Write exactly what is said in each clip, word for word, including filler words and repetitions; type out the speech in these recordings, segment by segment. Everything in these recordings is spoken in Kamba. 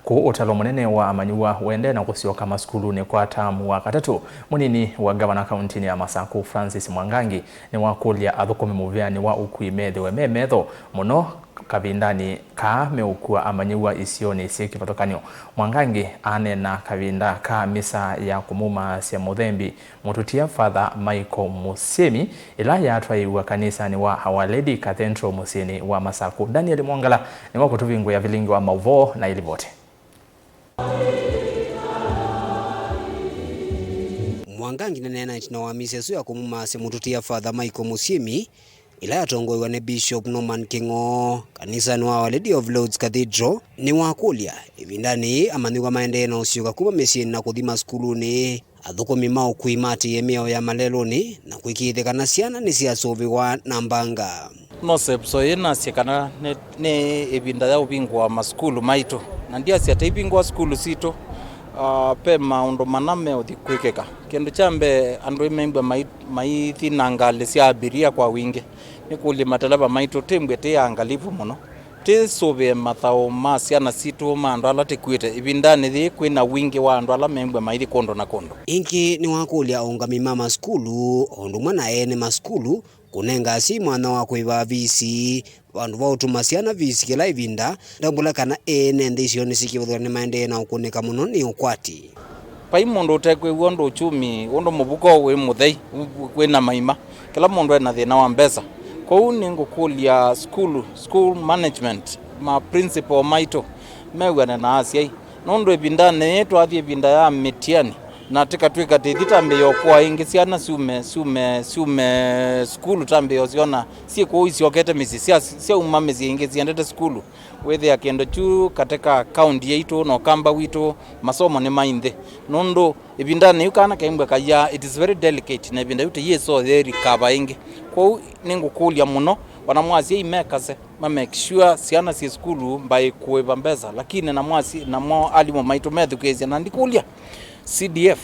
Kũũ ũtalo mũnene wa amanyĩw'a ũendee na kũsyoka masukulunĩ kwa taamu wa katatũ, mũnini wa ngavana kauntinĩ ya Masaku Francis Mwangangi nĩwakũlya athũkũmi mũvĩanĩ wa ũkui methĩwe me metho mũno kavindanĩ kaa meũkua amanyĩw'a isionĩ syĩ kĩvathũkany'o. Mwangangi aneena kavinda ka misa ya kũmumaasya mũthembi mũtũtia Father Michael Mũsyĩmi, ĩla yatwaĩĩw'a kanisanĩ wa Our Lady Cathedral mũsyĩnĩ wa Masaku. Daniel Mwongela nĩwakũtũvingũĩa vilingi wa maũvoo na ilivoti. Mwangangi nĩaneena ĩtina wa misa ĩsu ya kũmumaasya mũtũtia Father Michael Mũsyĩmi, ĩla yatongoew'a nĩ Bishop Norman Kĩng'oo kanisanĩ wa Our Lady of Lourdes Cathedral, nĩwakũlya ĩvindanĩ yĩĩ amanyĩw'a maendee na ũsyũka kuma mĩsyĩnĩ na kũthi masukulunĩ, athũkũmi ma ũkui maatĩĩe mĩao ya malelũnĩ na kũĩkĩĩthya kana syana nĩsyasũvĩwa na mbanga. Nose episode ĩĩ nasye kana nĩ, nĩ ĩvinda ya ũvingũa masukulu maitũ, na ndiasya ta ivingũa sukulu sitũ, ah, ve maũndũ mana meũthi kwĩkĩka. Kĩndũ kya mbee, andũ ĩmembwa mai, maithi na ngalĩ sya abiria kwa wingĩ. Nĩkũlye mateleva maitũ, tĩmbwe tĩ aangalivu mũno, tĩsũvĩe mathaũ ma syana sitũ, ma andũ ala tĩkuĩte ĩvindanĩ yĩĩ kwĩ na wingĩ wa andũ ala membwa maithi kũndũ na kũndũ. Ĩngĩ nĩwakũlya aũngami ma masukulu o ũndũ ũmwe na ene masukulu kũnenga asyai mwanya wa kũĩva visi, vandũ va ũtuma syana visi kĩla ĩvinda, ndambũla kana ene nthĩ isionĩ syĩ kĩvathũkany'o nĩmaendee na ũkũnĩka mũno nĩ ũkwati. Vai mũndũ ũtekwĩw'a ũndũ uchumi, ũndũ mũvuko wĩ mũthei, wĩ na maima, kĩla mũndũ ena thĩna wa mbesa. Kwoou nĩngũkũlya sukulu, school management, ma principal maitũ mew'ane na asyai. Nũndũ ĩvindanĩ yĩĩ twathi ĩvinda ya mĩtiani, na tĩkatw'ĩka tĩthi tambĩĩa ũkũa ĩngĩ, syana syume, syume, syume sukulu, tambĩĩa ũsyona syĩ kũu isyokete mĩsyĩ, sya, syauma mĩsyĩ ĩngĩ syendete sukulu, wĩthĩa kĩndũ kyu katika kaunti yaitũ na ũkamba witũ, masomo nĩ mai nthĩ. Nũndũ ĩvindanĩ yĩu kana kaimbwe kayaa, it is very delicate, na ĩvinda yĩu tĩyĩsoo yĩrikava ĩngĩ. Kwoou nĩngũkũlya mũno, ona mwasyai mekase, ma make sure syana syĩ sukulu, mbaĩ kũĩva mbesa, lakini na mwasi, namo alimũ maitũ methukĩĩsye, na ndikũlya C D F,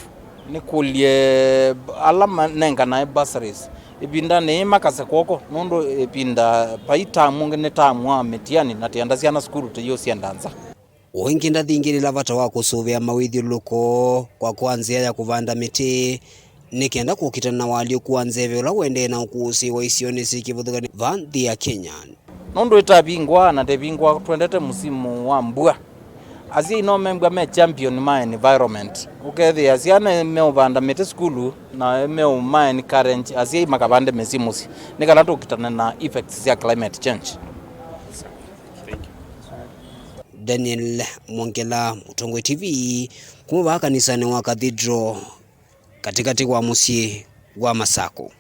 nĩkũlye ala manenganae bursaries, ĩvindanĩ yĩĩ makase kw'oko, nũndũ ĩvinda vai tamu ũngĩ nĩ tamu wa mĩtiani, na tĩenda syana sukulu tĩyĩũsyenda nza. O ĩngĩ ndathingĩlĩla vata wa kũsũvĩa mawĩthyũlũlũko kwa, kwa nzĩa ya kũvanda mĩtĩ, nĩ kenda kũkitana na ũalyũku wa nzeve ũla ũendee na ũkũsĩĩwa isionĩ syĩ kĩvathũkany'o va nthĩ ya Kenya. Nũndũ ĩtavingwa na tevingwa, twendete musimu wa mbua. Asyai no membwa me champion ma environment. Ũkethĩa syana meũvanda mĩtĩ sukulu na meũma encourage asyai makavande mĩsyĩ mũsyĩ, nĩ kana tũkitane na effects sya climate change. Daniel Mwongela, Mũtongoi T V, kuma vaa kanisanĩ wa Cathedral, katĩkatĩ wa mũsyĩ wa Masakũ.